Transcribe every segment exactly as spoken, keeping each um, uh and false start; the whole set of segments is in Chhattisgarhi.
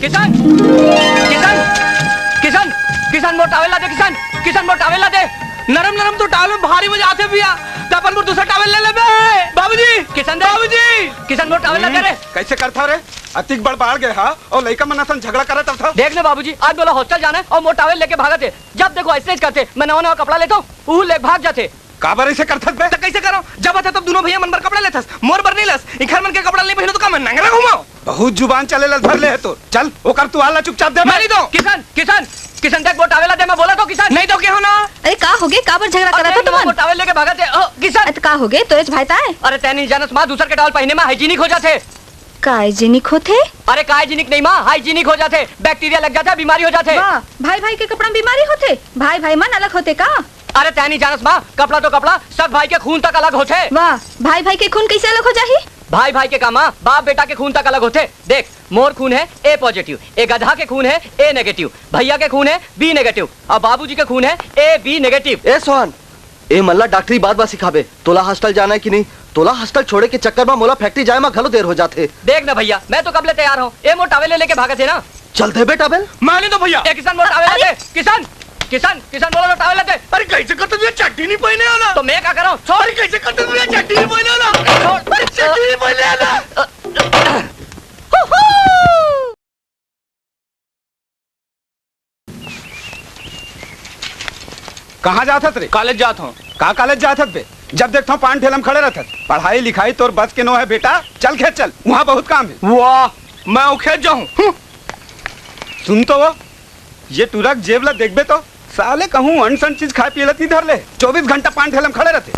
किशन, किशन, किशन, किशन, मोर towel ला दे, किशन, किशन, मोर towel ला दे। नरम नरम तो towel में भारी मजा आथे भैया। त अपन बर दूसरा towel ले लेबे। बाबूजी, किशन दे। बाबूजी। किशन, मोर towel ला दे रे। हम्म, कैसे करथा रे? अतिक बड़बाड़ गए हा, अउ लइका मन असन झगड़ा करत रथव। देख ना बाबूजी, आज मोला hostel जाना हे अउ मोर towel लेके भागत हे। जब देखो ऐसने करथे, मैं नवा नवा कपड़ा लेथव, उहू लेके भाग जाथे। काबर ऐसे करथस बे? त कैसे करो? जब आथे तब दूनों भैया मन बर कपड़ा लेथस, मोर बर नहीं लस। इखर मन के कपड़ा नहीं पहिनो त का मैं नंगरा घूमो? बहुत जुबान चले ल धर ले हे तोर। चल, ओकर तुआल ला चुपचाप दे। मैं नहीं दो। किशन, किशन, किशन, देख, मोर towel ला दे, मैं बोला तो किशन। नहीं दो, के हो ना? अरे का होगे? काबर झगड़ा करत हो तुमन? मोर towel लेके भागत हे। ओ, किशन। अरे त का होगे? तोरेच भाई ताय। अरे तैं नहीं जानस माँ, दूसर के towel पहिने में hygienic हो जाथे। का hygienic होथे? अरे का hygienic नहीं माँ, hygienic हो जाथे। Bacteria लग जाथे, बीमारी हो जाथे। वाह, भाई भाई के कपड़ा में बीमारी होथे? भाई भाई मन अलग होथे का? अरे तैं नहीं जानस माँ, कपड़ा तो कपड़ा, सग भाई के खून तक अलग होथे। वाह, भाई भाई के खून कैसे अलग हो जाही? भाई भाई के का माँ, बाप बेटा के खून तक अलग होथे। देख, मोर खून हे A positive, ए गधा के खून हे A negative, भैया के खून हे B negative, अउ बाबूजी के खून हे AB negative। ए सोहन, ए मन ला डॉक्टरी बाद मा सिखाबे। तोला hostel जाना हे कि नहीं? तोला hostel छोड़े के चक्कर मा मोला factory जाए मा घलो देर हो जाथे। देख ना भैया, मैं तो कब ले तैयार हूँ। ए मोर towel ले लेके भागत हे ना। चल दे बे towel। मानी तो भैया। ए किशन, मोर towel ला दे। किशन, किशन, किशन, मोला towel ला दे। अरे कैसे करथस भैया, चड्डी नहीं पहिने वाला? तो मैं का करूँ? छोड़। अरे कैसे करथस भैया, चड्डी नहीं पहिने वाला? छोड़। अरे चड्डी नहीं पहिने वाला। कहाँ जात हस रे? College जात हूँ। का college जात हस बे? जब देखथव पान ठेला म खड़े रहथस। पढ़ाई लिखाई तोर बस के नो हे बेटा, चल खेत चल, उहाँ बहुत काम हे। वाह, मैं अउ खेत जाहूँ। हम्म। सुन तो वो, ये टुरा के जेब ला देखबे तो, साले कहूँ अनसन चीज खाए पिए ला ती धर ले, चौबीस घंटा पान ठेला म खड़े रहथे।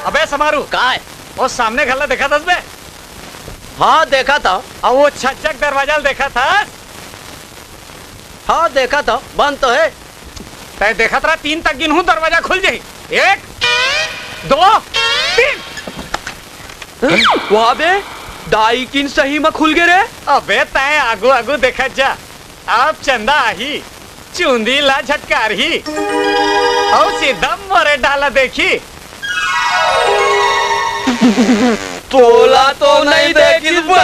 अबे समारू, काय? वो सामने घर ला देखत हस बे? हाँ, देखत हँव। अउ वो छज्जा के दरवाजा ला देखत हस? हाँ, देखत हँव, बंद तो हे। तैं देखत रह, तीन तक गिनहूँ, दरवाजा खुल जाही। एक, दो, तीन। वाह बे, दाई किन सही म खुल गे रे। अबे तैं आगू आगू देखत जा, अब चंदा आही, चूंदी ला झटकारही, अउ सीधा मोरे डाला देखी। तोला तो नहीं देखिस बे।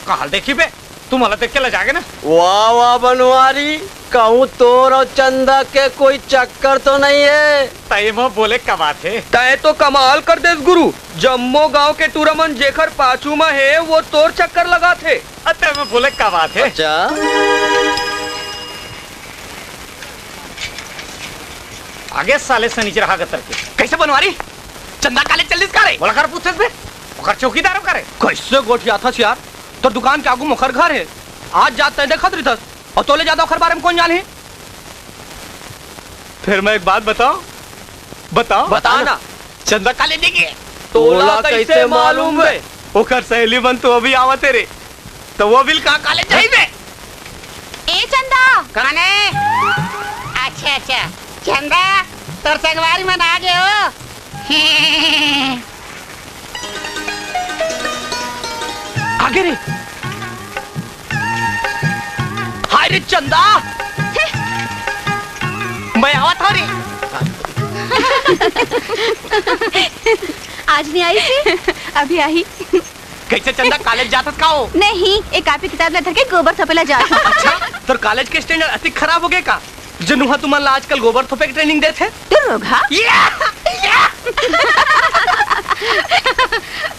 काल देखी बे, तू मोला देख के लजा गे ना। वाह, वाह, बनवारी, कहूँ तोर अउ चंदा के कोई चक्कर तो नहीं हे? तैं मोला बोले का बात हे? तैं तो कमाल कर देस गुरु, जम्मो गांव के टूरा मन जेखर पाछू म हे, वो तोर चक्कर लगाथे। अ, तैं मोला बोले का बात हे? अच्छा। आगे साले सनीचर हा गतर के। कैसे बनवारी? चंदा college चल दिस का रे? मोला कर पूछस बे? ओकर चौकीदार ओकर हे। कैसे गोठियाथस यार? तोर दुकान के आगू म ओकर घर हे। आज जात तैं देखत रहिथस, अउ तोले जादा ओकर बारे म कोन जानही? फिर मैं एक बात बताऊं? बताऊं? बता ना। चंदा college जाही। तोला कैसे मालूम बे? ओकर सहेली मन तो अभी आवत हे रे, त वो भी का college जाही बे? ए चंदा। कौन हे? अच्छा, अच्छा। चंदा, तोर संगवारी मन आ गे हो। आगे रे। हाय रे चंदा। मैं आवत हँव रे। आज नहीं आइस हे? अभी आही। कैसे चंदा, college जाथस का हो? नहीं, एक copy किताब ला धर के गोबर थोपे ला जात हँव। अच्छा, तोर college के standard अतिक खराब हो गे का? जनुहा तुमन ला आजकल गोबर थोपे के training देथे? तू रोगहा? या! या!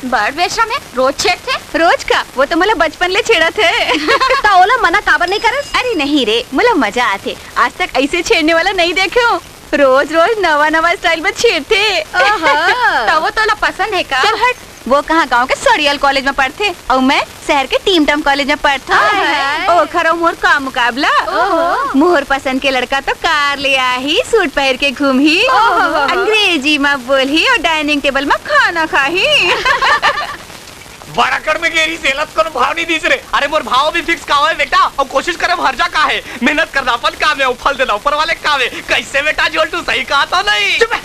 बड़ बेशरम हे, रोज छेड़थे। रोज का? वो तो मोला बचपन ले छेड़त हे। त ओला मना काबर नहीं करस? अरे नहीं रे, मोला मजा आथे। आज तक ऐसे छेड़ने वाला नहीं देखे हँव। रोज रोज नवा नवा style में छेड़थे। आहा। त वो तोला पसंद हे का? चल हट। वो कहाँ गांव के सड़ियल college में पढ़थे, अउ मैं शहर के टीम टाम college में पढ़थँव। हाय, हाय। ओखर अउ मोर का मुकाबला? ओहो। मोर पसंद के लड़का तो car ले आही, suit पहिर के घूमही, ओहो। अंग्रेजी में बोलही अउ dining table में खाना खाही। बड़ा कड़ में गेरी सेलत कोनो भाव नहीं दिस रे। अरे मोर भाव भी fix का होय बेटा, अउ कोशिश करे हर जा का हे। मेहनत करना अपन काम हे, अउ फल देना ऊपर वाले काम हे। कैसे बेटा जोल्टू, सही कहा तो नहीं? चुप है।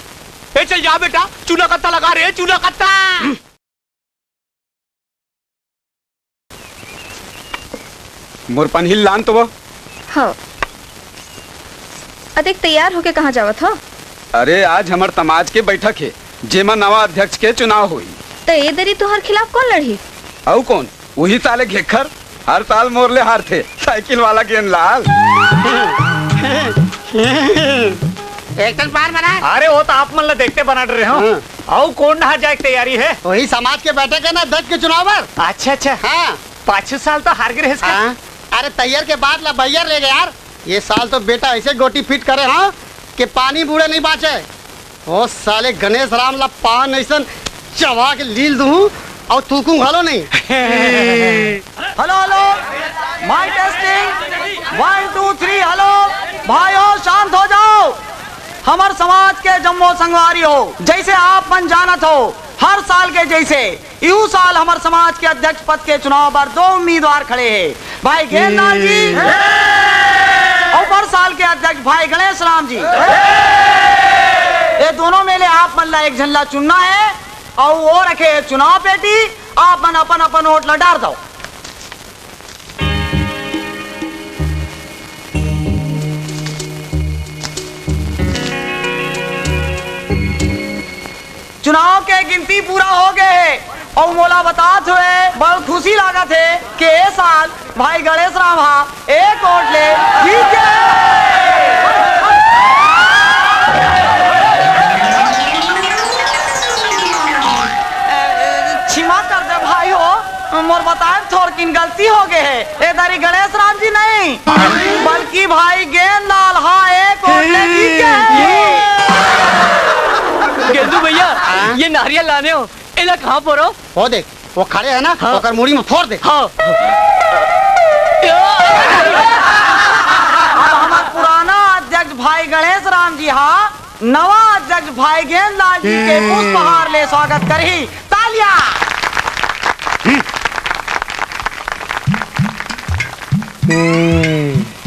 ए, चल जा बेटा, चूना कत्था लगा रे, चूना कत्था। मोर पनही ल लान तो वो। हाँ। अ देख, तैयार होके कहाँ जावत हो? अरे, आज हमर समाज के बैठक हे, जेमा नवा अध्यक्ष के चुनाव होही। त ए दरी तुहर खिलाफ कौन लड़ही? अउ कौन? उही साले घेखर, हर साल मोर ले हारथे। साइकिल वाला गेंदलाल। एक ठन पान बना। अरे, वो तो आप मन ला देखते बना रहे हो। हाँ। अउ कोन डहर जाए के तैयारी हे? वही समाज के बैठक हे ना, अध्यक्ष के चुनाव बर। अच्छा, अच्छा। हाँ। पाछू साल तो हार गे रहेस का? हाँ। अरे, तैयार के बाद ला बैयर ले गए यार। ये साल तो बेटा ऐसे गोटी फिट करे, हाँ, कि पानी बूड़े नहीं बाँचे। ओ साले गणेश राम ला पान अइसन चबा के लील दूं अउ थूकूं घलो नहीं। Hello, hello, mike testing, one, two, three, hello. भाइयों, शांत हो जाओ। हमर समाज के जम्मो संगवारी हो, जैसे आप मन जानत हो, हर साल के जैसे इहू साल हमर समाज के अध्यक्ष पद के चुनाव बर दो उम्मीदवार खड़े हे, भाई गेंदलाल जी अउ बर साल के अध्यक्ष भाई गणेश राम जी। ये दोनों में ले आप मन ला एक झन ला चुनना हे अउ वो रखे हे चुनाव पेटी, आप मन अपन अपन वोट ला डार दव। चुनाव के गिनती पूरा हो गे हे अउ मोला बतात हुए बड़ खुशी लागत हे कि ए साल भाई गणेश राम हा एक वोट ले जीत गे। क्षमा कर दे भाई हो, मोर बताए थोरकिन गलती हो गे हे। ए दरी गणेश राम जी नहीं, बल्कि भाई गेंदलाल हा एक वोट ले जीत गे हे। गेंदू भैया, हाँ? ये नारियल लाने हो, एला कहाँ फोरो? वो देख, वो खड़े हे ना, हाँ। ओकर मुड़ी में फोर दे। हाँ। अब हमर पुराना अध्यक्ष भाई गणेश राम जी हा नवा अध्यक्ष भाई गेंदलाल जी के पुष्पहार ले स्वागत करही। तालियां।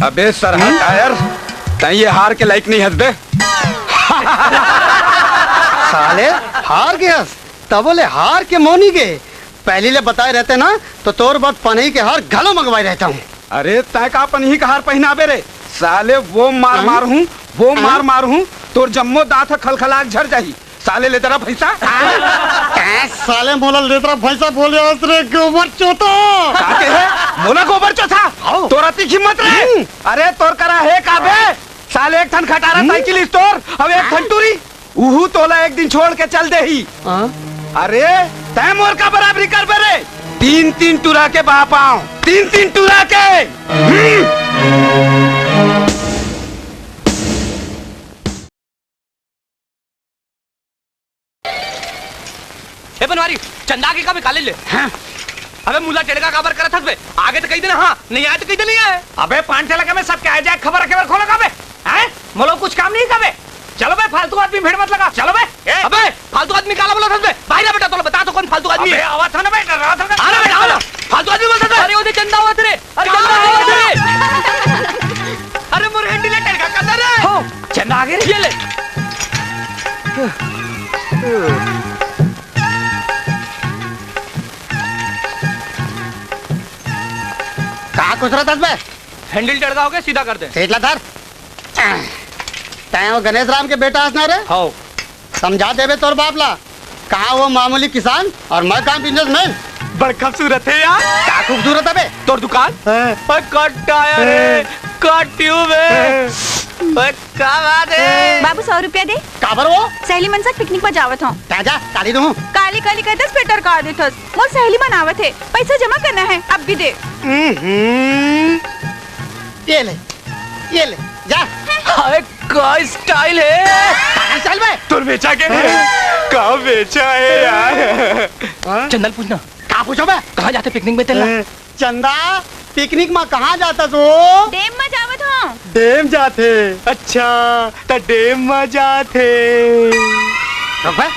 अबे सरहा टायर, तैं ये हार के लायक नहीं हस बे। साले, हार गे हस, तबो ले हार के मोनी गे। पहली ले बताए रहते ना, तो तोर बर पनही के हार घलो मंगवाए रहता हूँ। अरे, तैं का पनही के हार पहिनाबे रे? साले, वो मार हाँ? मार हूँ, वो हाँ? मार मार हूँ, तोर जम्मो दांत ह खलखला के झर जाही। साले लेदरा भैंसा। तैं साले मोला लेदरा भैंसा बोले हस रे गोबर चोथा। का कहे? मोला गोबर चोथा? हाँ। तोर अतिक हिम्मत रे? हम्म। अरे तोर करा हे का बे? साले एक ठन खटारा हम्म। साइकिल स्टोर, अब एक ठन टूरी। उहू तोला एक दिन छोड़ के चल देही। हाँ? अरे तैं मोर का बराबरी करबे रे? तीन तीन टूरा के बाप आंव, तीन तीन टूरा के। हम्म। ए बनवारी, चंदा आगे का बे, काले ले। हाँ। अबे मुला टेड़का काबर करत हस बे? आगे तो कही देना हाँ, नहीं आए तो कही दे नहीं आए। अबे पान ठेला का बे, सबके आए जाए खबर रखे बर खोला का बे? हैं? मोला कुछ काम नहीं का बे? चलो बे, फालतू आदमी भीड़ मत लगा, चलो बे। ए, अबे फालतू आदमी काला बोलत हस बे? बाहिर आ बेटा, तोला बता तो कौन फालतू आदमी अबे है। आवा था ना बे, डरा था ना। आ ना बेटा, आ ना। फालतू आदमी बोलत हस बे। अरे वो दे चंदा आवत रे। अरे चंदा आवत रे। अरे मोर हैंडल है, टेड़का कर दे रे। हो, चंदा आगे रे। ये ले। का कुतरत हस बे? हैंडल टेड़का हो गया, सीधा कर दे। सीट ला धर। तैं वो गणेश राम के बेटा हस ना रे? हव। समझा देबे तोर बाप ला, कहाँ वो मामूली किसान और मैं कहाँ बिजनेसमैन। बड़ खूबसूरत है यार। का खूबसूरत है बे? तोर दुकान? हाँ। ओए, का टायर है, हाँ। का ट्यूब है। हाँ। ओए, का बात है? बाबू, सौ रुपया दे। काबर वो? सहेली मन संग पिकनिक में जावत हूँ। ताजा, काली दूँ। काली काली कहतस, पेटर का देथस। मोर सहेली मन आवत हे, पैसा जमा करना है, अब भी दे। हम्म, ये ले, ये ले, जा। हाय, का स्टाइल है। का स्टाइल बे? तोर बेचा के? हाँ। का बेचा है यार? हाँ? चंदन पूछना। का पूछो बे? कहाँ जाते पिकनिक में तेला? हाँ, चंदा, पिकनिक में कहाँ जाता तू? डेम में जावत हूँ। डेम जाते? अच्छा, त डेम में जाते। रुक बे,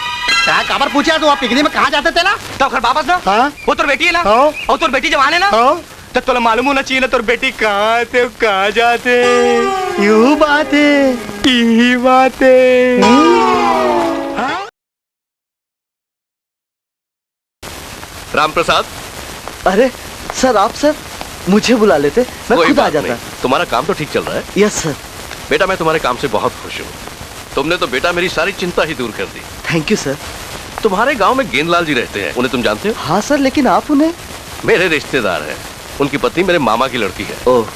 का काबर पूछा तू, पिकनिक में कहाँ जाते तेला? तो ओकर वापस ना? हाँ? वो तोर बेटी है ना? हाँ। और तोर बेटी जवान है ना? हाँ। त तोला मालूम होना चाहिए ना, तोर बेटी कहाँ थे, कहाँ जाते। यू बात है। यही बात है। हम्म। हाँ? राम प्रसाद। अरे सर, आप सर मुझे बुला लेते, मैं कोई खुद आ बात जाता। नहीं, तुम्हारा काम तो ठीक चल रहा है। Yes sir. बेटा, मैं तुम्हारे काम से बहुत खुश हूँ। तुमने तो बेटा मेरी सारी चिंता ही दूर कर दी। Thank you sir. तुम्हारे गांव में गेंदलाल जी रहते हैं, उन्हें तुम जानते हो? हाँ सर, लेकिन आप उन्हें? मेरे रिश्तेदार हैं। उनकी पत्नी मेरे मामा की लड़की है। ओह।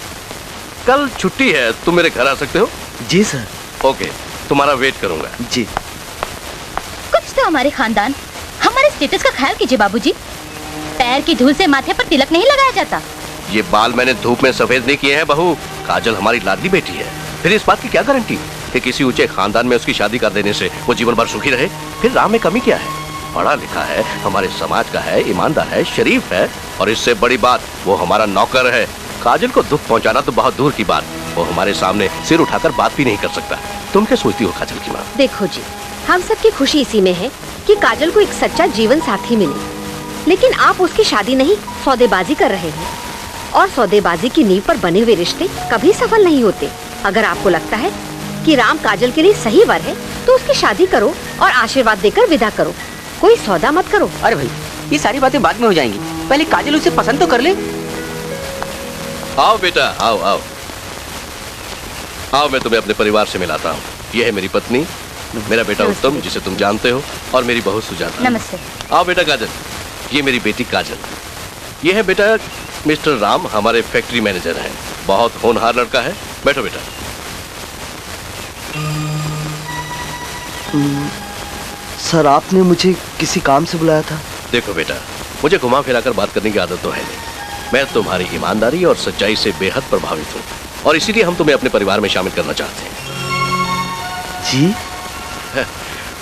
कल छुट्टी है, तुम मेरे घर आ सकते हो? जी सर। ओके, तुम्हारा वेट करूंगा। जी। कुछ तो हमारे खानदान, हमारे स्टेटस का ख्याल कीजिए बाबूजी। पैर की धूल से माथे पर तिलक नहीं लगाया जाता। ये बाल मैंने धूप में सफेद नहीं किए हैं बहू, काजल हमारी लाडली बेटी है। फिर इस बात की क्या गारंटी कि किसी ऊंचे खानदान में उसकी शादी कर देने से वो जीवन भर सुखी रहे? फिर राम में कमी क्या है? पढ़ा लिखा है, हमारे समाज का है, ईमानदार है, शरीफ है, और इससे बड़ी बात, वो हमारा नौकर है। काजल को दुख पहुंचाना तो बहुत दूर की बात, वो हमारे सामने सिर उठाकर बात भी नहीं कर सकता। तुम क्या सोचती हो काजल की माँ? देखो जी, हम सबकी खुशी इसी में है कि काजल को एक सच्चा जीवन साथी मिले, लेकिन आप उसकी शादी नहीं, सौदेबाजी कर रहे हैं। और सौदेबाजी की नींव पर बने हुए रिश्ते कभी सफल नहीं होते। अगर आपको लगता है कि राम काजल के लिए सही वर है, तो उसकी शादी करो और आशीर्वाद देकर विदा करो। कोई सौदा मत करो। अरे भाई, ये सारी बातें बाद में हो जाएंगी, पहले काजल उसे पसंद तो कर ले। आओ बेटा, आओ, आओ। आओ, मैं तुम्हें अपने परिवार से मिलाता हूँ। ये है मेरी पत्नी, मेरा बेटा नमस्ते। उत्तम, जिसे तुम जानते हो, और मेरी बहू सुजाता। नमस्ते। आओ बेटा काजल, ये मेरी बेटी काजल। ये है बेटा मिस्टर राम, हमारे फैक्ट्री मैनेजर हैं। बहुत होनहार लड़का है। बैठो बेटा। हम्म, सर, आपने मुझे किसी काम से बुलाया था? देखो बेटा, मुझे घुमा फिराकर बात करने की आदत तो है नहीं। मैं तुम्हारी ईमानदारी और सच्चाई से बेहद प्रभावित हूँ, और इसीलिए हम तुम्हें अपने परिवार में शामिल करना चाहते हैं। जी?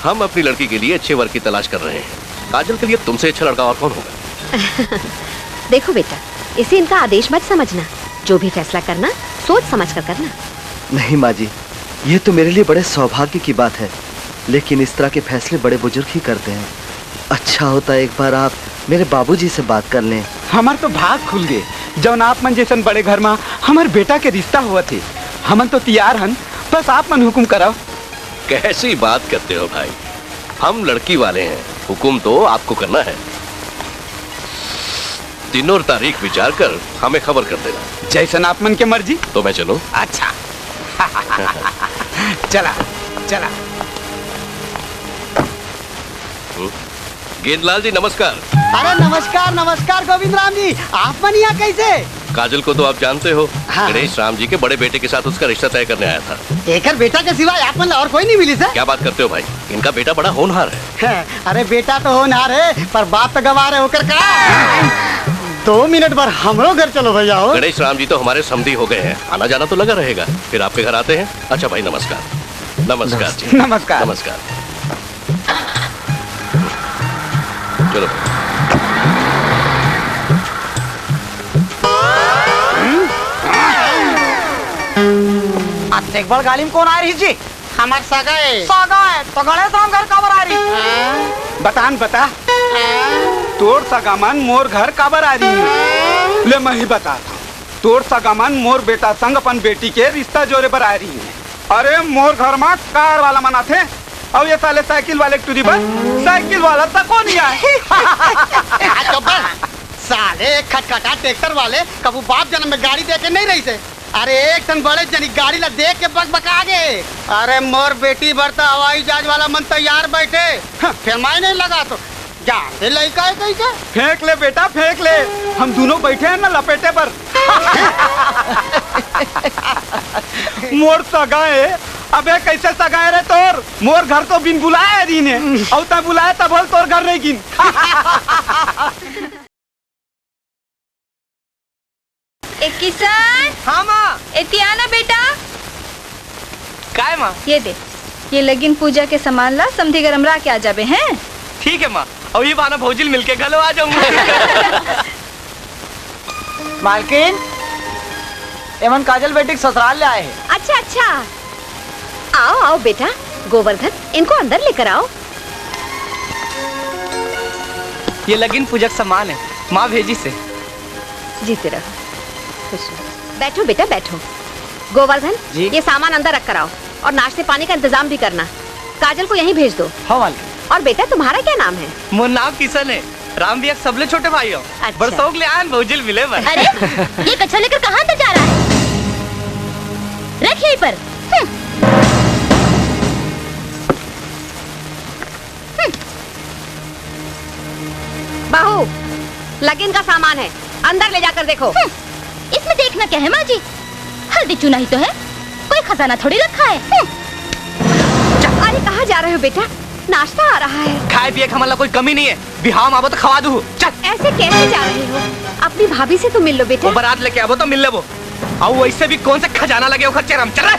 हम अपनी लड़की के लिए अच्छे वर की तलाश कर रहे हैं। काजल के लिए तुमसे अच्छा लड़का और कौन होगा? देखो बेटा, इसे इनका आदेश मत समझना। जो भी फैसला करना, सोच समझ कर करना। नहीं माँ जी, ये तो मेरे लिए बड़े सौभाग्य की बात है, लेकिन इस तरह के फैसले बड़े बुजुर्ग ही करते हैं। अच्छा होता एक बार आप मेरे बाबूजी से बात कर लें। हमार तो भाग खुल गए, जौन आप मन जैसन बड़े घर मा हमार बेटा के रिश्ता हुआ थे। हमन तो तैयार हन, बस आप मन हुकुम करव। कैसी बात करते हो भाई, हम लड़की वाले हैं, हुकुम तो आपको करना है। दिन और तारीख विचार कर हमें खबर कर देना। जैसन आप मन के मर्जी। तो मैं चलूं? अच्छा। चला, चला। हम्म। गेंदलाल जी, नमस्कार। अरे नमस्कार, नमस्कार गोविंद राम जी, आप मन यहाँ कैसे? काजल को तो आप जानते हो, हाँ। गणेश राम जी के बड़े बेटे के साथ उसका रिश्ता तय करने आया था। एकर बेटा के सिवाय आप मन ला और कोई नहीं मिली सर? क्या बात करते हो भाई, इनका बेटा बड़ा होनहार है। हाँ, अरे बेटा तो होनहार है, पर बाप तो गवार है, ओकर का? दो मिनट भर हमरो घर चलो भैया हो। गणेश राम जी तो हमारे समधी हो गए हैं, आना जाना तो लगा रहेगा। फिर आपके घर आते हैं। अच्छा भाई, नमस्कार। नमस्कार जी। नमस्कार। नमस्कार। चलो। अतेक बड़ गाड़ी में कौन आए रही जी? हमार सगा ए। सगा ए, तो गणेश राम घर काबर आ रही? हाँ। बता न, बता। हाँ। तोर सगा मन मोर घर काबर आ रही? हाँ। ले, मैं ही बता। तोर सगा मन मोर बेटा संग अपन बेटी के रिश्ता जोरे बर आए रही। अरे, मोर घर मा कार वाला मन आथे, अउ ये साले साइकिल वाले के टूरी बर साइकिल वाला तको नहीं आए। आ, चुप बे। साले खटखटा ट्रैक्टर वाले कभू बाप जन्म में गाड़ी देखे नहीं रही से। अरे, एक ठन बड़े जनी गाड़ी ला देख के बकबका गे। अरे, मोर बेटी बर त हवाई जहाज वाला मन तैयार बैठे। हाँ, फिर मैं नहीं लगा तो जान दे लइका है कहीं से। फेंक ले बेटा, फेंक ले, हम दोनों बैठे हैं ना लपेटे पर। मोर सगा है। अबे कैसे सगा है रे तोर? मोर घर तो बिन बुलाए रही ने। अउ तै बुलाए तब बोल तोर घर नहीं गिन। ए किशन। हाँ माँ। एती आना बेटा। काय माँ? ये दे, ये लगिन पूजा के सामान ला समधी घर अमरा के आ जाबे हैं। ठीक है माँ, अउ ये बहाना भौजी ले मिलके घलो आ जाऊंगा। मालकिन, एमन काजल बेटी के ससुराल ले आए हैं। अच्छा अच्छा, आओ आओ बेटा, गोवर्धन इनको अंदर लेकर आओ। ये लगिन पूजा के सामान है, माँ भेजी से। जीते रहो, खुश रहो। बैठो बेटा, बैठो। गोवर्धन, जी। ये सामान अंदर रख कर आओ और नाश्ते पानी का इंतजाम भी करना। काजल को यहीं भेज दो। हाँ, मालकिन। और बेटा, तुम्हारा क्या नाम है? मोर नाम किशन है, राम भैया के सबले छोटे भाई हो। अच्छा। बरसोक ले आन भौजी ले मिले बर। अरे, ये कच्छा लेकर कहाँ अंदर जा रहा है? रख यहीं पर। हम्म। हम्म। बहू, लगिन का सामान है, अंदर ले जाकर देखो। हम्म, इसमें देखना क्या है माँ जी? हल्दी चूना ही तो है, कोई खजाना थोड़ी रखा है। हम्म। अरे, कहाँ जा रहे हो बेटा? नाश्ता आ रहा है। खाए पिए के हमन ला कोई कमी नहीं है, बिहाव म आबो तो खवा दूँ। चल। ऐसे कैसे जा रहे हो? अपनी भाभी से तो मिल लो बेटा। वो बारात लेके आबो तो मिल लेबो। अउ वैसे भी कौन से खजाना लगे ओखर चेहरा म, चल रे।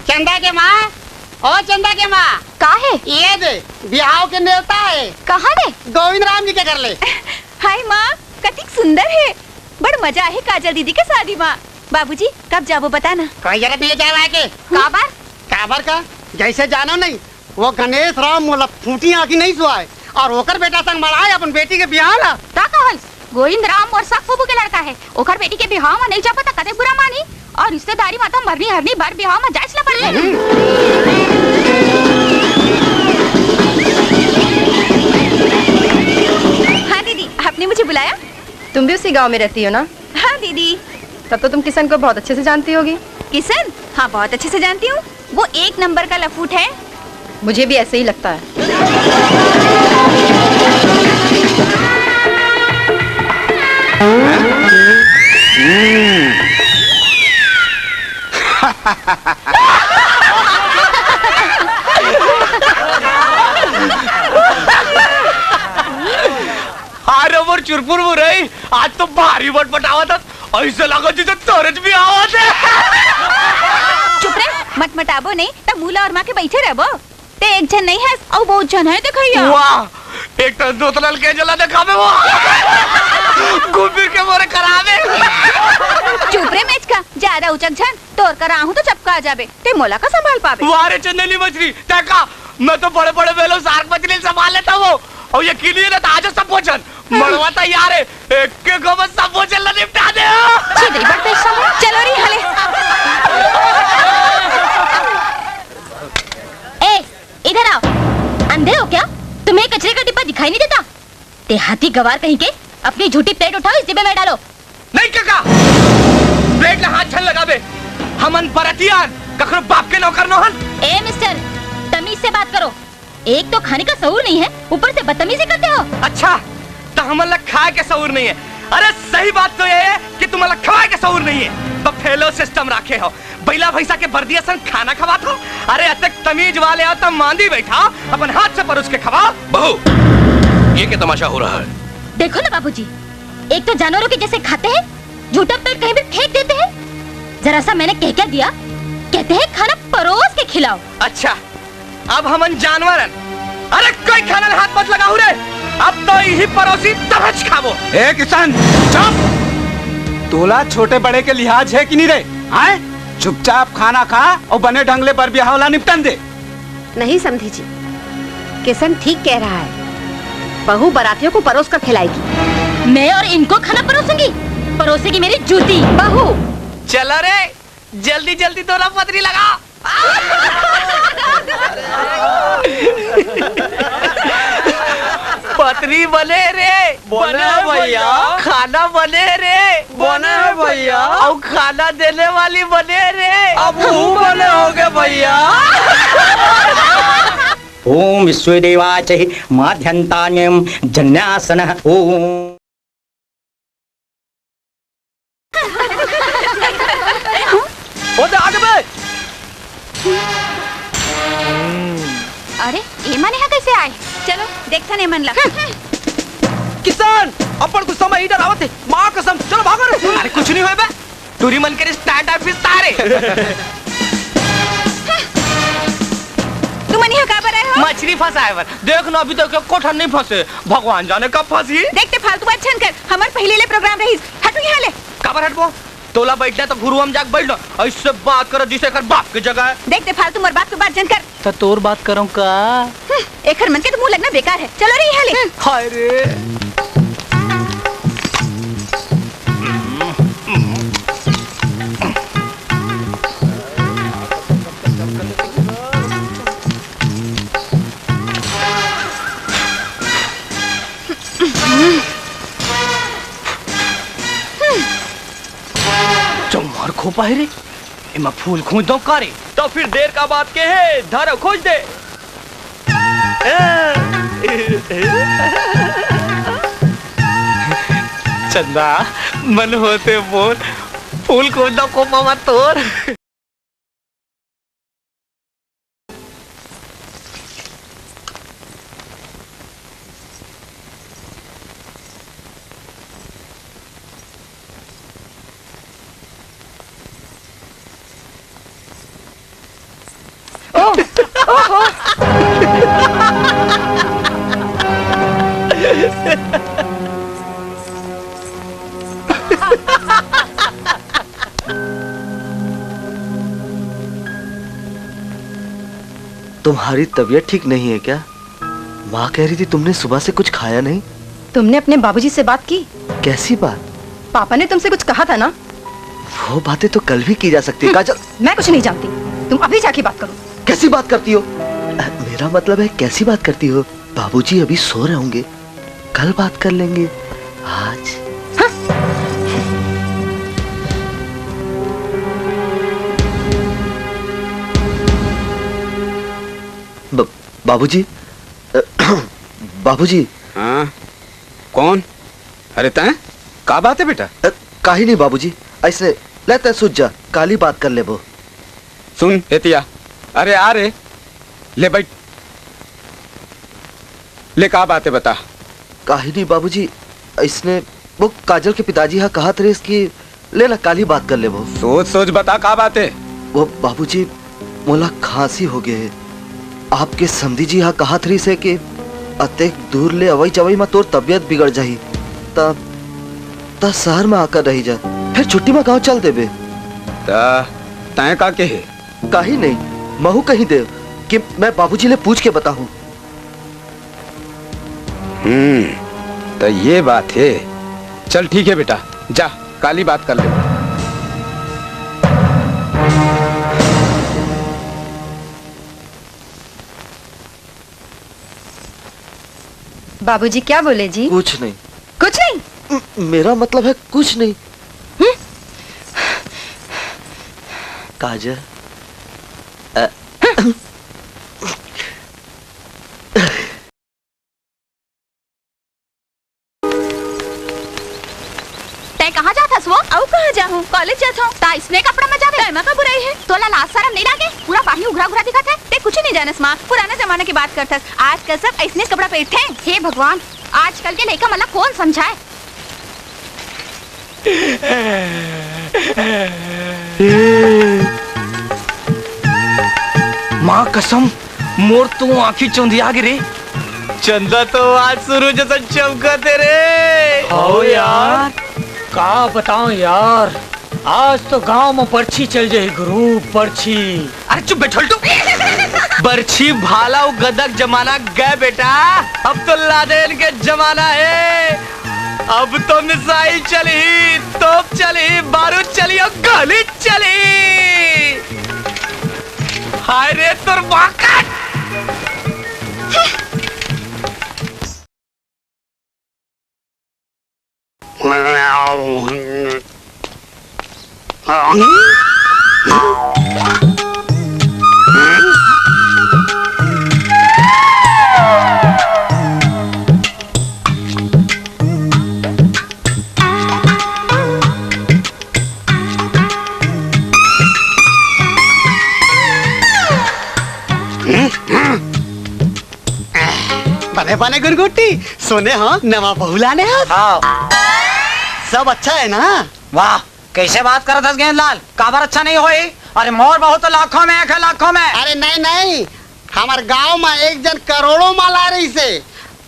चंदा के माँ, ओ चंदा के माँ। का हे? ये दे, बिहाव के नेवता हे। कहाँ ले? गोविंद राम जी के घर ले। हाय माँ, कतिक सुंदर हे। बड़ मजा आही काजल दीदी के शादी मा। बाबूजी, कब जाबो बता ना। कोई जरूरत नहीं हे जाए के। काबर? काबर का? जैसे जानो नहीं, वो गणेश राम मोला फूटी आँखी नहीं सुहाए अउ ओकर बेटा संग मड़ाए अपन बेटी के बिहाव ला। का कहस? गोविंद राम मोर सग फूफू के लड़का हे, ओकर बेटी के बिहाव मा नहीं जाबो त कतेक बुरा मानही। अउ रिश्तेदारी मा तो मरनी हरनी बर बिहाव मा जाएच ला पड़थे। हाँ दीदी, आपने मुझे बुलाया? तुम भी उसी गांव में रहती हो ना? हाँ दीदी। तब तो तुम किशन को बहुत अच्छे से जानती होगी। किशन? हाँ, बहुत अच्छे से जानती हूँ। वो एक नंबर का लफूट है। मुझे भी ऐसे ही लगता है। अरे मोर चुरपुर मुरई, आज तो भारी मटमटावत हस, ऐसे लगत हे जैसे तोरेच बिहाव हे। चुप रे, मटमटाबो नहीं त मुँह ला ओरमा के बइठे रहबो। ते एक झन नहीं हस, अउ बहुत झन हे देखइया। वाह, एक तो दोतनल के जला देखाबे वो। घूम फिर के मोरे कराबे। चुप रे मेचका, ज्यादा उचक झन, तोर करा आहूँ तो चपका जाबे, ते मोला का संभाल पाबे? वाह रे चंदेली मछली, ते का, मैं तो बड़े बड़े whale अउ shark मछली ला संभाल लेता हूँ। अउ ये किली हे ना, तो आजा सब भोजन, मड़वा तैयार हे, एक के गो में सब भोजन ला निपटा दे। छिदरी बड़ पैसा में। चलो रे हले। ए, इधर आओ। अंधे हो क्या? तुम्हें कचरे का डिब्बा दिखाई नहीं देता? देहाती गवार कहीं के, अपनी झूठी plate उठाओ, इस डिब्बे में डालो। नहीं कका, plate ला हाथ झन लगाबे। हमन बरतियान, कखरो बाप के नौकर नोहन। ए मिस्टर, तमीज से बात करो। एक तो खाने का सहूर नहीं है, ऊपर से बदतमीजी करते हो। अच्छा, त हमन ला खाए के सहूर नहीं हे। अरे सही बात तो ये हे कि तुमन ला खवाए के सहूर नहीं हे। Buffalo system राखे हो, बइला भैंसा के बरदी असन खाना खवात हो। अरे अतेक तमीज वाले हो त मांदी बइठा, अपन हाथ से परोस के खवाओ। बहू, ये क्या तमाशा हो रहा है? देखो ना बाबूजी, एक तो जानवरों के जैसे खाते हैं, झूठा plate कहीं भी फेंक देते हैं। जरा सा मैंने कह क्या दिया, कहते हैं खाना परोस के खिलाओ। अच्छा, अब हमन जानवर हन। अरे कोई खाना ला हाथ मत लगाहू रे, अब तो इही परोसी तभच खाबो। ए किशन, चुप! तोला छोटे बड़े के लिहाज हे कि नहीं रे? हैं? चुपचाप खाना खा अउ बने ढंग ले बर बिहाव ला निपटन दे। नहीं समधी जी, किशन ठीक कह रहा है, बहू बरातियों को परोस कर खिलाएगी। मैं और इनको खाना परोसूंगी, परोसेगी मेरी जूती। बहू। चलो रे, जल्दी जल्दी दोनों पतरी लगा। पतरी बने रे। बने भैया। खाना बने रे। बने भैया। अउ खाना देने वाली बने रे। अब वो बने होगे भैया। ओम विश्वदेवाय च माध्यन्तायं जन्यासनः। ओम। ओ दे, आगे बे। अरे, ए मन ह कइसे आए? चलो, देखथन ए मन ला। किशन, अपन गुस्सा में इधर आवत हे। माँ कसम, चलो भागो रे। अरे, कुछ नहीं होय बे। टूरी मन के stand up फिसता रे। तुमन इहाँ काबर आए हो? मछली फंसाए बर। देख ना, अभी तक एको ठन नहीं फंसे। भगवान जाने कब फंसी। देख ते फालतू बात झन कर। हमर पहली ले program रहीस। हटू यहाँ ले। काबर हटबो? तोला बैठना तो घुरुआ म जाके बैठ ना। ऐसे बात करो जैसे एकर बाप के जगह है। देख ते फालतू मोर बाप के बात झन कर। त तोर बात करंव का? हम्म, एखर मन के तो मुंह लगना बेकार है। चलो रे यहाँ ले। हाय रे। चौमार खोपा है रे, एमा फूल खोज दो का रे? तो फिर देर का बात के है, धर खोज दे। ए, चंदा, मन होते मोर, फूल कोन दा कोपा म तोर। तुम्हारी तबीयत ठीक नहीं है क्या? माँ कह रही थी तुमने सुबह से कुछ खाया नहीं। तुमने अपने बाबूजी से बात की? कैसी बात? पापा ने तुमसे कुछ कहा था ना? वो बातें तो कल भी की जा सकती है, हम्म, काजल। मैं कुछ नहीं जानती, तुम अभी जाके बात करो। कैसी बात करती हो? अ, मेरा मतलब है, कैसी बात करती हो? बाबूजी अभी सो रहे होंगे, कल बात कर लेंगे। आज। हाँ। ब-, बाबूजी, अ, बाबूजी। हाँ? कौन? अरे तैं, का बात है बेटा? अ, काही नहीं बाबूजी, ऐसने ले तैं सुत जा, काली बात कर लेबो। सुन एतिया, अरे आ रे, ले बैठ। ले का बात है बता। काही नहीं बाबूजी, ऐसने वो काजल के पिताजी हा कहत रहिस कि ले ना, काली बात कर लेबो। सोच सोच बता का बात है। वो बाबूजी, मोला खांसी हो गए है। आपके समधी जी हा कहत रहिस है कि अतेक दूर ले अवई जवई म तोर तबीयत बिगड़ जाही, त, त शहर म आकर रही जा, फिर छुट्टी म गांव चल देबे। त तैं का कहे? काही नहीं, महू कही देव कि मैं बाबूजी ले पूछ के बताहूं। हम्म, त ये बात है। चल ठीक है बेटा, जा, काली बात कर ले। बाबूजी क्या बोले जी? कुछ नहीं। कुछ नहीं? म-, मेरा मतलब है कुछ नहीं। हम्म? काजल, अ, तैं कहाँ जात हस वो? अउ कहाँ जाहूँ? कॉलेज जात हूँ। त इसने कपड़ा में जाबे? त एमा का बुराई है? तोला लाज शरम नहीं लागे? पूरा बाही उघरा उघरा दिखत है। तैं कुछ नहीं जानस माँ, पुराना जमाना की बात करथस। आजकल सब ऐसने कपड़ा पहनथे। हे भगवान, आजकल के लइका मन ला कौन समझाए? माँ कसम, मोर तो आँखी चौंधिया गे रे। चंदा तो आज सूरज जैसा चमकत हे रे। हव यार, का बताओ यार, आज तो गांव में बरछी चल जाही गुरु, बरछी। अरे चुप बे ठोलटू। बरछी भाला अउ गदा के जमाना गए बेटा, अब तो लादेन के जमाना हे। अब तो मिसाइल चलही, तोप चलही, बारूद चलही अउ गोली चलही। हाय रे तोर बाकट। बने बने गुनगुट्टी, सुने हो नवा बहू लाने हो? हाँ। सब अच्छा है ना? वाह, कैसे बात करत हस गेंदलाल? काबर अच्छा नहीं होई? अरे मोर बहू तो लाखों में एक है, लाखों में। अरे नहीं नहीं, हमर गांव में एक जन करोड़ों में ला रहिसे।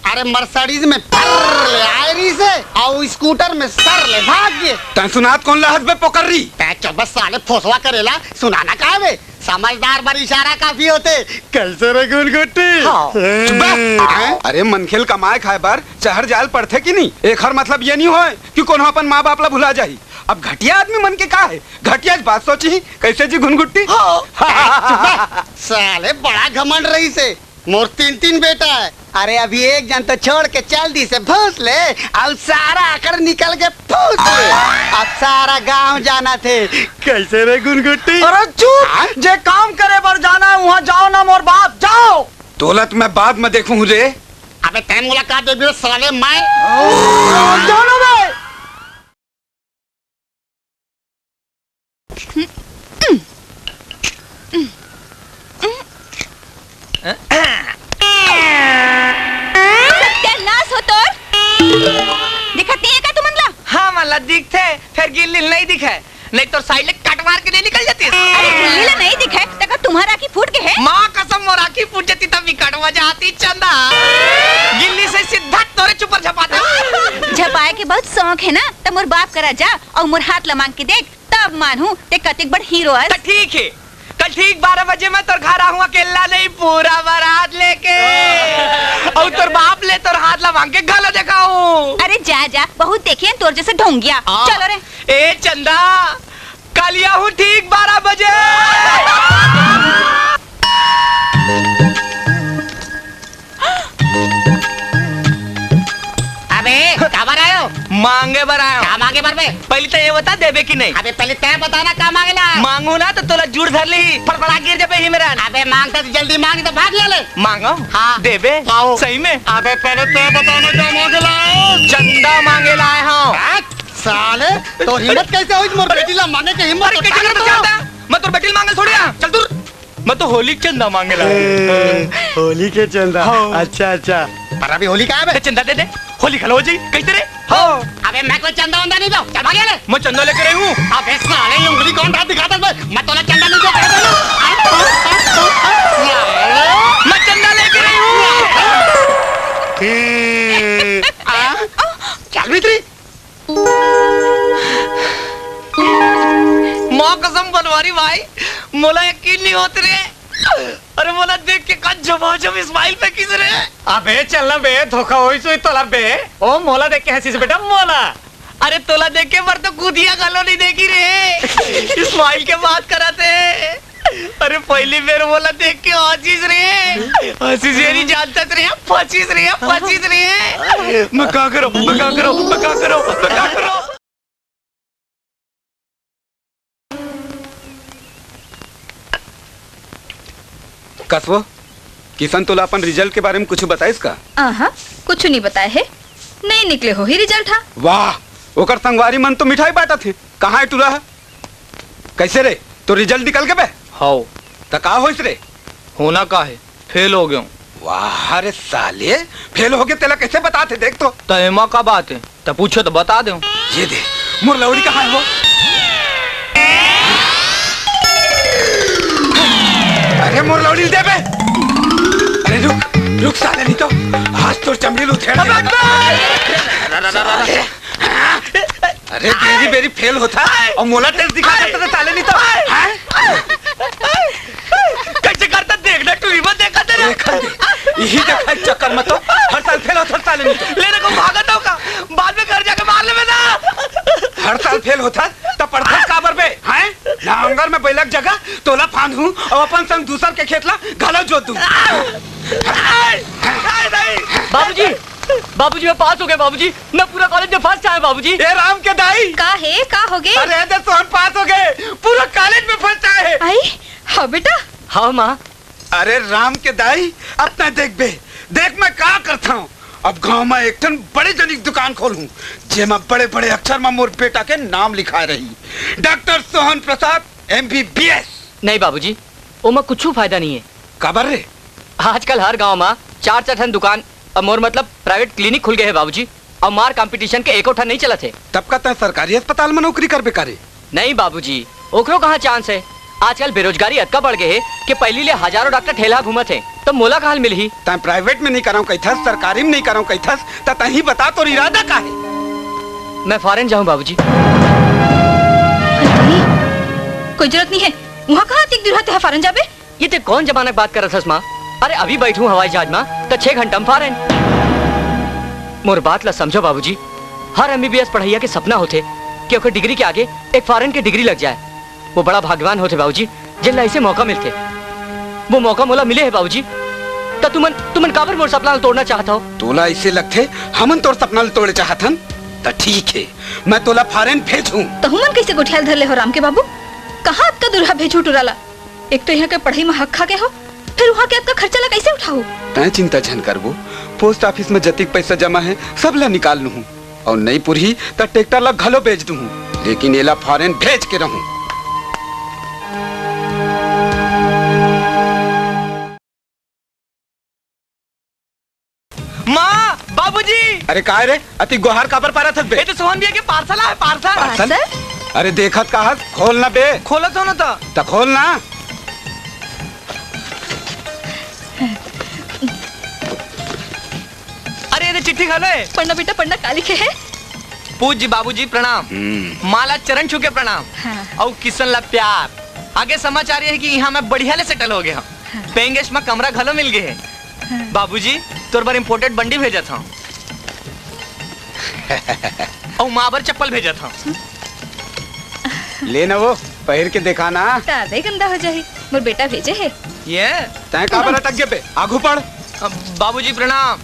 अरे मर्सिडीज में फर्र ले आए रहिसे, अउ स्कूटर में सर ले भाग गे। तैं सुनात कौन ला हस बे पोकर्री? तैं चुप बे साले फोसवा करेला, सुनाना का बे? समझदार बर इशारा काफी होथे। कैसे रे गुनगुट्टी? हाँ। चुप बे। हैं? अरे मनखे ल कमाए खाए बर शहर जाए ल पड़थे कि नहीं? एखर मतलब ये नहीं होय कि कोनो अपन माँ बाप ला भुला जाही। अब घटिया आदमी मन के का हे? घटिया बात सोचही। कैसे जी गुनगुट्टी? हाँ। चुप बे। साले बड़ा घमंड रहिसे। मोर तीन तीन बेटा हे। अरे अभी एक जन तो छोड़ के चल दिसे भोसले, अउ सारा आकड़ निकल के फूसले। अब सारा गांव जानथे। कैसे रे गुनगुट्टी? अरे चुप! हाँ? जे काम करे बर जाना हे, वहाँ जाओ ना मोर बाप, जाओ। तोला त मैं बाद में देखहूँ रे। अबे तैं मोला का देबे साले, मैं? जानो बे। सत्यानाश हो तोर। दिखत नहीं है का तुमन ला? हाँ, मला दिखथे, फेर गिल्ली नहीं दिखे। नहीं तो साइड ले कट मार के नहीं निकल जाती। अरे गिल्ली ला नहीं दिखे, त का तुम्हार आँखी फूट गे हे? माँ कसम, मोर आँखी फूट जाती तब भी कट मजा आती चंदा। गिल्ली से सीधा तोरे चुपर झपाता। झपाए के बहुत शौक है ना, त मोर बाप करा जा अउ मोर हाथ ला मांग के देख, तब मानहूँ ते कतेक बड़ हीरो अस। त ठीक है, कल ठीक बारह बजे मैं तोर घर आहूँ, अकेला नहीं, पूरा बारात लेके। अउ तोर बाप ले तोर हाथ ला मांग के घलो देखाहूँ। अरे जा जा, बहुत देखे हैं तोर जैसे ढोंगिया। हाँ। चलो रे। ए चंदा, कल आहूँ ठीक बारह बजे। अबे, काबर आयो? मांगे बर आयो। का मांगे बर बे? पहली तो ये बता, देबे कि नहीं? अबे, पहली तैं बता ना, का मांगे ला? मांगू ना तो तोला जुड़ धर ली, फड़फड़ा गिर जाबे ही मेरा। अबे, मांगता तो जल्दी मांग, तो भाग ले ले। मांगो? हाँ। देबे? आओ। सही में? अबे, पहले तैं बता ना, का मांगे ला? चंदा मांगे ला आए हूँ। हट, साले, तोर हिम्मत कैसे होइस मोर बेटी ला मांगे के हिम्मत? अरे, तो कैसे कर तो सकता? मैं तोर बेटी ला मांगे थोड़ी आ। चल दूर। मैं तो होली के चंदा मांगे ला। ए, होली के चंदा? हाँ। अच्छा, अच्छा। पर अभी होली कहाँ है बे? चंदा दे दे, होली खलो हो जाई, कैसे रे? हाँ। अबे मैं कोई चंदा वंदा नहीं दो, चल भाग ले। मैं चंदा लेके रही हूँ। अबे साले, ये उंगली कौन हाथ दिखाता है बे? मैं तोला चंदा नहीं दो, कह दे ना। मैं चंदा लेके रही हूँ। ए, आ, चल भीतरी। माँ कसम बनवारी भाई, मोला यकीन नहीं होत रे। अरे मोला देख के का झमाझम smile फेंकिस रे। अबे चल ना बे, धोखा होइस होही तोला बे। ओ मोला देख के हंसिस बेटा, मोला। अरे तोला देख के बर तो कुतिया घलो नहीं देखी रे। Smile के बात करत हे। अरे पहली बेर मोला देख के हंसिस रे। हंसिस ये नहीं जानता रे, फंसिस रे, फंसिस रे। मैं का करूं, मैं का करूं, मैं का करूं, मैं का करूं? कस वो, किशन तोला अपन result के बारे में कुछ बताइस का? आहा, कुछ नहीं बताए हे। नहीं निकले होही result हा। वाह, ओकर संगवारी मन तो मिठाई बांटत हे। कहाँ हे टूरा हा? कैसे रे, तोर result निकल गे बे? हव। त का होइस रे? होना का हे, fail हो गेंव। वाह रे साले, fail हो गे तेला कैसे बतात हे देख तो। त एमा का बात हे, त पूछे त बता देंव। ये दे, मोर लौड़ी कहाँ हे वो? अरे मोर लौड़ी दे बे। अरे रुक, रुक साले, नहीं तो आज तोर चमड़ी ल उधेड़ देंव। अबे! साले। अरे, बेरी बेरी fail होथा अउ मोला test दिखा करता था, साले नहीं तो। हैं? कैसे करता देखना, टूरी मत देखा तेरा। देखा दे, यही देखा एक चक्कर में तो हर साल fail होथा, साले नहीं तो। ले रे, को भागत हो का? बाद में घर जाके मार लेबे ना। हर साल fail होथा, त पढ़थस काबर बे, हैं? नांगर में बइला के जगह तोला फांदहूं अउ अपन संग दूसर के खेत ला घलो जोत दूं। बाबूजी, बाबूजी, मैं पास हो गया बाबूजी, मैं पूरा college में first आया बाबूजी। ए राम के दाई। का हे, का हो गे? अरे दे सोहन पास हो गे, पूरा college में first आए हे। आई, हाँ बेटा। हाँ माँ। अरे राम के दाई, अब तैं देखबे, देख मैं का करथंव। अब गांव में एक ठन बड़े जनी के दुकान खोलहूं, जेमा बड़े-बड़े अक्षर में मोर बेटा के नाम लिखाए रही, डॉक्टर सोहन प्रसाद, M B B S। नहीं बाबूजी, ओमा कुछू फायदा नहीं हे। काबर रे? आजकल हर गांव में चार-चार ठन दुकान, अब मोर मतलब private clinic खुल गए हे बाबूजी, अउ मार competition के एको ठन नहीं चलत हे। तब का तैं सरकारी अस्पताल में नौकरी करबे का रे? नहीं बाबूजी, ओकरो कहाँ chance हे? आजकल बेरोजगारी अतका बढ़ गए हे कि पहली ले हजारों डॉक्टर ठेलहा घूमत हे, त मोला कहाँ ले मिलही? तैं private में नहीं करंव कहिथस, सरकारी में नहीं करंव कहिथस, त तहीं बता तोर इरादा का हे? मैं foreign जाहूँ बाबूजी। अरे, कोई जरूरत नहीं हे, वहाँ कहाँ अतिक दूर हे, तैं foreign जाबे? ये तैं कौन जमाना के बात करत हस माँ? अरे अभी बैठहूँ हवाई जहाज में त छह घंटा में foreign। मोर बात ला समझो बाबूजी, हर M B B S पढ़इया के सपना होथे कि ओकर degree के आगे एक foreign के degree लग जाए। वो बड़ा भाग्यवान होथे बाबूजी, जेन ला ऐसे मौका मिलथे। वो मौका मोला मिले हे बाबूजी। त तुमन, तुमन काबर मोर सपना ला तोड़ना चाहत हो? तोला ऐसे लगथे हमन तोर सपना ला तोड़े चाहत हन? त ठीक हे, मैं तोला foreign भेजहूँ। तहु मन कैसे गोठियाल धर ले हो राम के बाबू? कहाँ अतका दूर भेजहूँ टूरा ला? एक तो यहाँ के पढ़ई म हक खा गे हो, फिर वहाँ के अतका खर्चा ला कैसे उठाहू? तैं चिंता झन करबो, पोस्ट ऑफिस में जतिक पैसा जमा हे, सब ला निकाल लूहूं। अउ नइ पुरही त ट्रैक्टर ला घलो बेच दूहूं, लेकिन एला फॉरेन भेज के रहूं। माँ, बाबूजी। अरे काय रे, अति गोहार काबर पारत हस बे? ए तो सोहन भैया के पार्सल आय, पार्सल। पार्सल? अरे देखत का हस, खोल ना बे। खोलत हों ना त। त खोल ना। अरे, ये चिट्ठी घलो हे। पढ़ना बेटा, पढ़ना, का लिखे हे? पूज्य बाबूजी प्रणाम। हम्म। माँ ला चरण छू के प्रणाम। हाँ। अउ किशन ला प्यार। आगे समाचार ये हे कि इहाँ मैं बढ़िया ले सेटल हो गे हंव। हाँ। पेंगेश म कमरा घलो मिल गे हे। हाँ। बाबूजी, तोर बर इम्पोर्टेड बंडी भेजत हंव। अउ माँ बर चप्पल भेजत हंव। ले ना वो, पहिर के देखा ना। ताबे गंदा हो जाही। मोर बेटा भेजे हे। ये? तैं काबर अटक गे बे? आघू पढ़। अ, बाबूजी प्रणाम।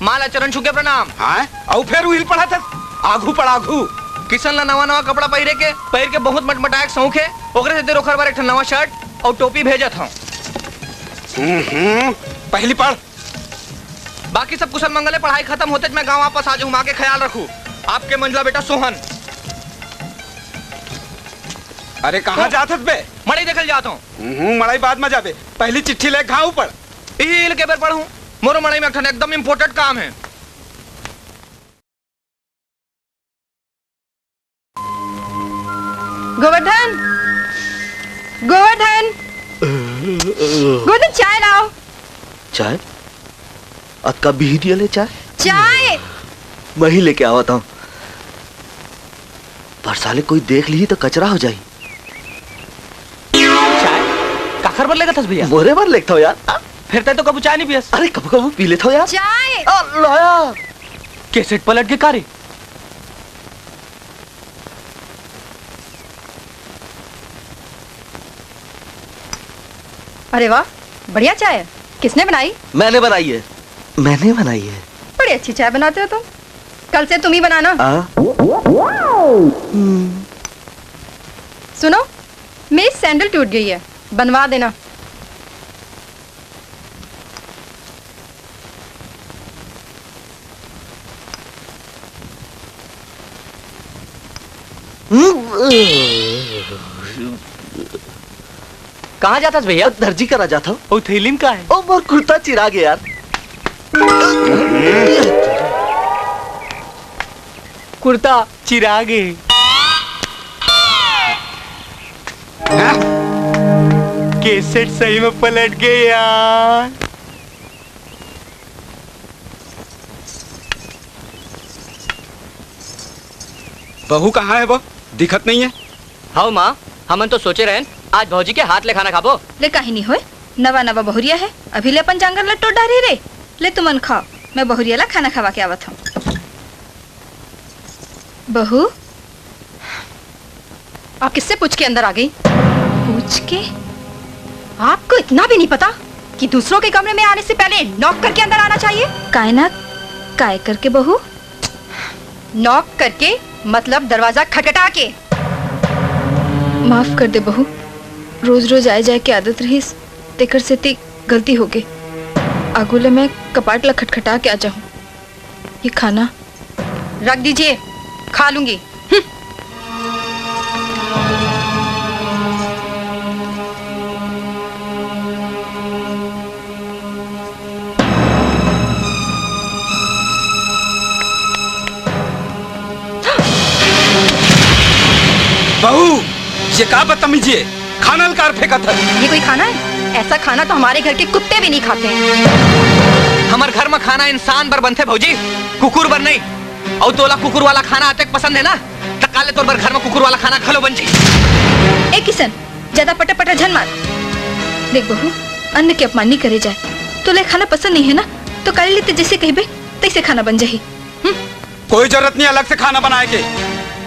माँ ला चरण छू के प्रणाम। हाँ? अउ फेर उही ल पढ़त हस? आघू पढ़, आघू। किशन ला नवा नवा कपड़ा पहिरे के, पहिर के बहुत मटमटाए के शौक हे। ओकरे सेती ओखर बर एक ठन नवा शर्ट अउ टोपी भेजत हंव। हम्म, हम्म, पहिली पढ़। बाकी सब कुशल मंगल हे, पढ़ाई खतम होतेच मैं गांव वापस आ जाहूं। माँ के ख्याल रखहू। आपके मंझला बेटा सोहन। अरे कहाँ जात हस बे? मड़ई देखे ल जात हंव। हम्म, मड़ई बाद में जाबे, पहिली चिट्ठी ले घांव पढ़। इही ल के बर पढ़हूं? मोरो मड़ई में एक ठन एकदम इम्पोर्टेड काम हे। गोवर्धन, गोवर्धन, गोवर्धन, चाय लाव। चाय? अतका बिहनिया ले चाय? चाय। मैं ही लेके आवत हंव। पर साले कोई देख लिही त कचरा हो जाही। चाय? काखर बर लेगत हस भैया? मोरे बर लेगत हंव यार। फेर तैं तो कभू चाय नइ पियस। अरे कभू कभू पी लेथंव यार। चाय। आ, लाया। कैसेट पलट गे का रे? अरे वाह, बढ़िया चाय है। किसने बनाई? मैंने बनाई है। मैंने बनाई है। बड़ी अच्छी चाय बनाते हो तुम। कल से तुम ही बनाना। आ? हम्म। सुनो, मेरी सैंडल टूट गई है, बनवा देना। कहाँ जाथस भैया? दर्जी करा जाथंव। ओ थैली म का हे? ओ मोर कुर्ता चिरा गे यार। कुर्ता चिरा गे। कैसेट सही में पलट गे यार। बहू कहाँ हे वो? दिखत नइ हे। हव माँ, हमन तो सोचे रहेन, आज भौजी के हाथ ले खाना खाबो। ले, काहे नइ होय, नवा नवा बहुरिया हे, अभी ले अपन जांगर ल टोर डारही रे। ले तुमन खाव, मैं बहुरिया ला खाना खवा के आवत हंव। बहू, आप किससे पूछ के अंदर आ गई? पूछ के? आपको इतना भी नहीं पता कि दूसरों के कमरे में आने से पहले नॉक करके अंदर आना चाहिए? काय नॉक? काय करके बहू? नॉक करके मतलब दरवाजा खटखटा के। माफ कर दे बहू, रोज रोज आए जाए के आदत रहिस, तेकर सेती गलती हो गे। आगू ले मैं कपाट ला खटखटा के आ जाहूं। ये खाना रख दीजिए, खा लूंगी। हम्म। बहू, ये का बदतमीजी हे? खाना ल काबर फेंकत हस? ये कोई खाना है? ऐसा खाना तो हमारे घर के कुत्ते भी नहीं खाते हैं। हमर घर म खाना इंसान बर बनथे भौजी, कुकुर बर नहीं। अउ तोला कुकुर वाला खाना अतेक पसंद हे ना, त काले तोर बर घर म कुकुर वाला खाना घलो बन जाही। ए किशन, ज्यादा पटर पटर झन मार। देख बहू, अन्न के अपमान नहीं करे जाए। तोला खाना पसंद नहीं हे ना, तो काले ले तैं जैसे कहिबे, तैसे खाना बन जाही। हम्म? कोई जरूरत नहीं अलग से खाना बनाए के।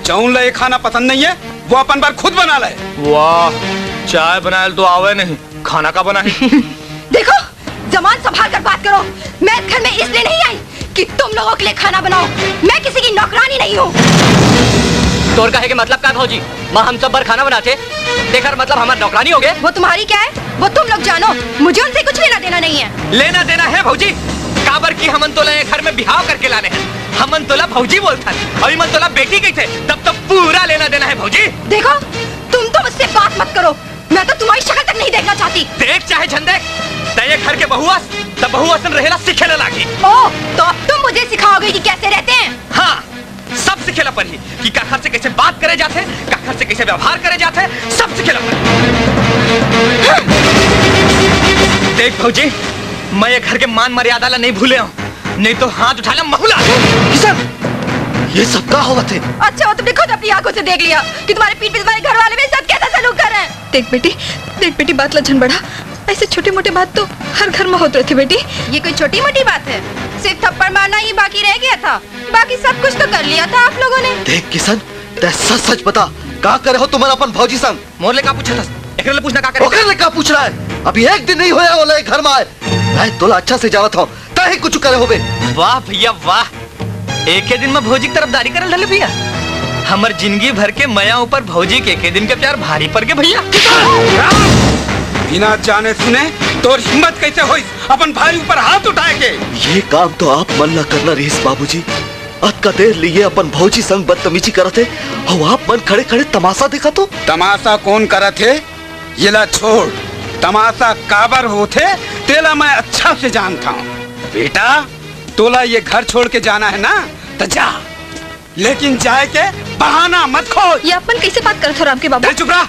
जऊन ला ये खाना पसंद नहीं हे, वो अपन बर खुद बना ले। वाह, चाय बनाए ल तो आवे नहीं, खाना का बनाही? देखो, जबान संभाल कर बात करो। मैं इस घर में इसलिए नहीं आई कि तुम लोगों के लिए खाना बनाऊं। मैं किसी की नौकरानी नहीं हूँ। तोर कहे के मतलब का भौजी? माँ हम सब बर खाना बनाथे, तेकर मतलब हमर नौकरानी हो गे? वो तुम्हारी क्या है, वो तुम लोग जानो। मुझे उनसे कुछ लेना देना नहीं है। लेना देना है भौजी, काबर कि हमन तोला ये घर में बिहाव करके लाने हन। हमन तोला भौजी बोलथन, अउ इमन तोला बेटी कहिथे, तब तो पूरा लेना देना हे भौजी। देखो, तुम तो मुझसे बात मत करो, मैं तो तुम्हारी शक्ल तक नहीं देखना चाहती। देख चाहे झन देख, तैं ये घर के बहू अस, त बहू असन रहेला सीखे ल लागही। ओ, तो अब तुम मुझे सिखाओगे कि कैसे रहते हैं? हाँ, सब सीखे ल परही कि काखर से कैसे बात करे जाथे, काखर से कैसे व्यवहार करे जाथे, सब सीखे ल परही। देख भौजी, मैं ये घर के मान मर्यादा ला नहीं भूले हूँ, नहीं तो हाथ उठा ले महू ला। किशन, ये सब का होवत हे? अच्छा हुआ तुमने खुद अपनी आंखों से देख लिया कि तुम्हारे पीठ पे तुम्हारे घर वाले मेरे साथ कैसा सलूक कर रहे हैं। देख बेटी, देख बेटी, बात ला झन बढ़ा। ऐसे छोटे मोटे बात तो हर घर में होत रहिथे बेटी। ये कोई छोटी मोटी बात है? सिर्फ थप्पड़ मारना ही बाकी रह गया था, बाकी सब कुछ तो कर लिया था आप लोगों ने। देख किशन, तैं सच सच बता, का करे हो तुमन अपन भौजी संग? मोर ले का पूछत हस? एकरे ले पूछना का करे? ओकर ले का पूछना हे? अभी एक दिन नहीं होया ओला ये घर में आए। मैं तोला अच्छा से जानत हूँ, तैं ही कुछ करे होबे। वाह भैया वाह, एके दिन में भौजी के तरफदारी करे ल धर ले भैया। हमर जिंदगी भर के मया ऊपर भौजी के एके दिन के प्यार भारी पड़ गे भैया। बिना जाने सुने तोर हिम्मत कैसे होइस अपन भाई ऊपर हाथ उठाए के? ये काम तो आप मन ला करना रहिस बाबूजी। अतका देर ले ये अपन भौजी संग बदतमीजी करत हे, अउ आप मन खड़े खड़े तमाशा देखत हो। तमाशा कोन करत हे? येला छोड़, तमाशा काबर होथे, तेला मैं अच्छा से जानथंव। बेटा, तोला ये घर छोड़ के जाना हे ना, त जा, लेकिन जाए के बहाना मत खोज। ये अपन कैसे बात करत हो राम के बाबू? ए, चुप रह,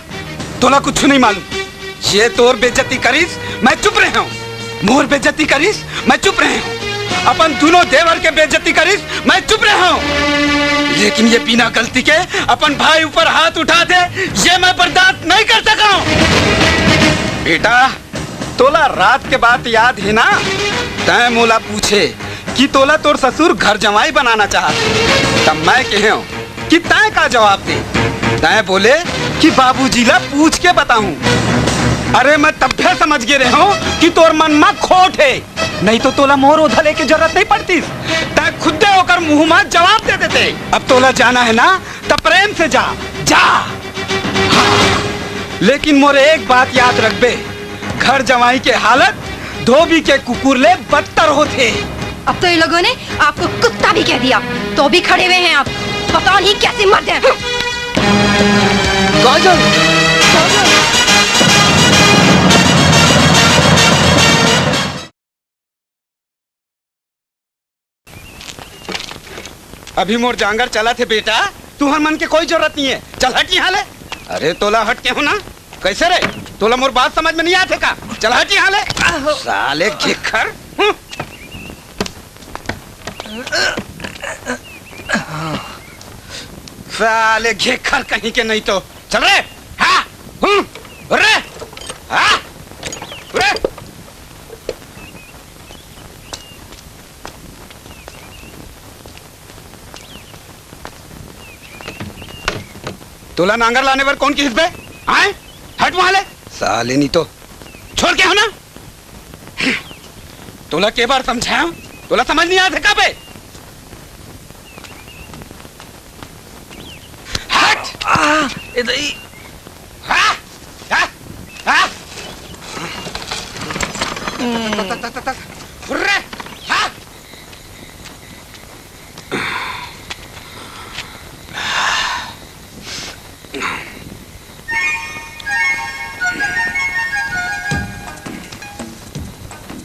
तोला कुछ नहीं मालूम। ये तोर बेइज्जती करिस, मैं चुप रहे हूँ। मोर बेइज्जती करिस, मैं चुप रहे हूँ। अपन दोनों देवर के बेइज्जती करिस, मैं चुप रहे हूँ। लेकिन ये बिना गलती के अपन भाई ऊपर हाथ उठा दे, ये मैं बर्दाश्त नहीं कर सका हूँ। बेटा, तोला रात के बात याद हे ना? तैं मोला पूछे कि तोला तोर ससुर घर जवाई बनाना चाहत हे, तब मैं कहे हूँ कि तैं का जवाब दे? तैं बोले कि बाबूजी ला पूछ के बताहूं। अरे, मैं तभे समझ गे रहे हूं कि तोर मन म खोट हे, नहीं तो तोला मोर ओधा लेके जरूरत नहीं पड़तीस। तैं खुद दे ओकर मुंह म जवाब दे देते। अब तोला जाना हे ना, त प्रेम से जा, जा। हाँ, लेकिन मोर एक बात याद रखबे, घर जवाई के हालत धोबी के कुकुर ले बदतर होथे। अब तो इन लोगों ने आपको कुत्ता भी कह दिया, तो भी खड़े हुए हैं आप। पता नहीं कैसे मर गए। काजल, काजल। अभी मोर जांगर चलत हे बेटा, तुहर मन के कोई जरूरत नहीं है। चल हट यहाँ ले। अरे तोला हट के हो ना, कैसे रे? तोला मोर बात समझ में नहीं आथे का? चल हट यहाँ ले। साले घेखर। हम्म। साले घेखर कहीं के नहीं तो। चल रे। हाँ। हम्म। रे। हाँ। रे। तोला नांगर लाने बर कौन किहिस बे? आए? हट वहां ले। साले नहीं तो। छोड़ के हो ना? तोला के बार समझाया हूं? तोला समझ नहीं आया था का बे? हट! आ, ए दई। आ! आ! आ! हुर्रे! आ!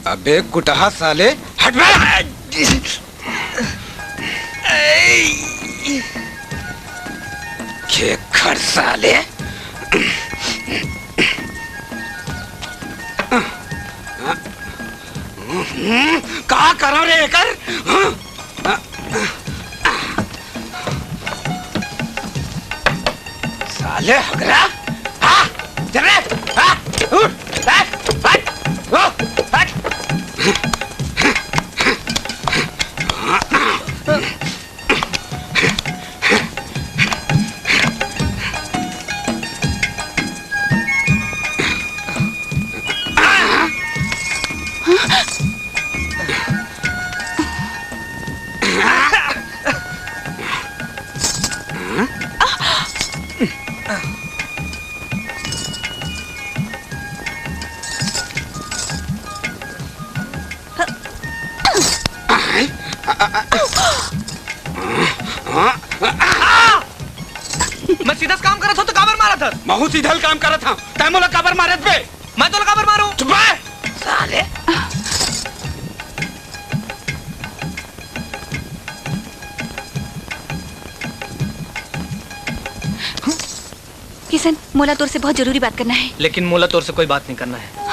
अबे कुटहा साले, हट बे! खेखर साले। का करो रे एकर? साले हगरा, आ, चल रे, आ, उठ, हट, हट, ओ, हट। मैं सीधा काम करत हूँ तो काबर मारत हस? महू सीधा काम करत हूँ, तैं मोला काबर मारत बे? मैं तोला काबर मारूं? चुप बे। साले। किशन, मोला तोर से बहुत जरूरी बात करना है। लेकिन मोला तोर से कोई बात नहीं करना है।